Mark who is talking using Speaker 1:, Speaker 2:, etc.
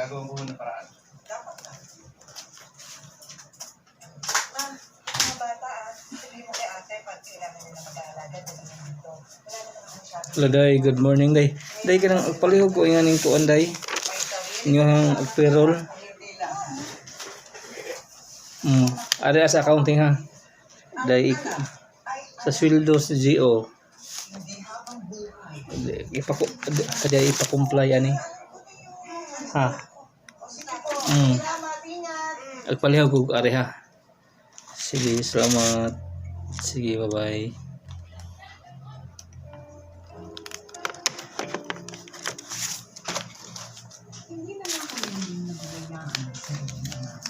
Speaker 1: Gagawin ko ng paraan.
Speaker 2: Dapat na. Ma, mga bata ah, sabihin mo kay ate pag kailangan nila mag-aalaga, dali na dito. Wala naman akong masyadong
Speaker 3: Hello, day, good morning, day. Day kanang palihog ko inganing kuan, day.
Speaker 2: may sarili
Speaker 3: Inyong payroll.
Speaker 2: kung hindi lang.
Speaker 3: Ari sa accounting ha. Day sa sweldo sa GO.
Speaker 2: Hindi habang buhay.
Speaker 3: Ipako day ipa-comply ani. Ha.
Speaker 2: O sige po, salamat, ingat.
Speaker 3: Agpalihog ko ari ha. Sige, salamat. Sige, bye-bye.
Speaker 2: Hindi naman kami nababayaan sa iyong anak.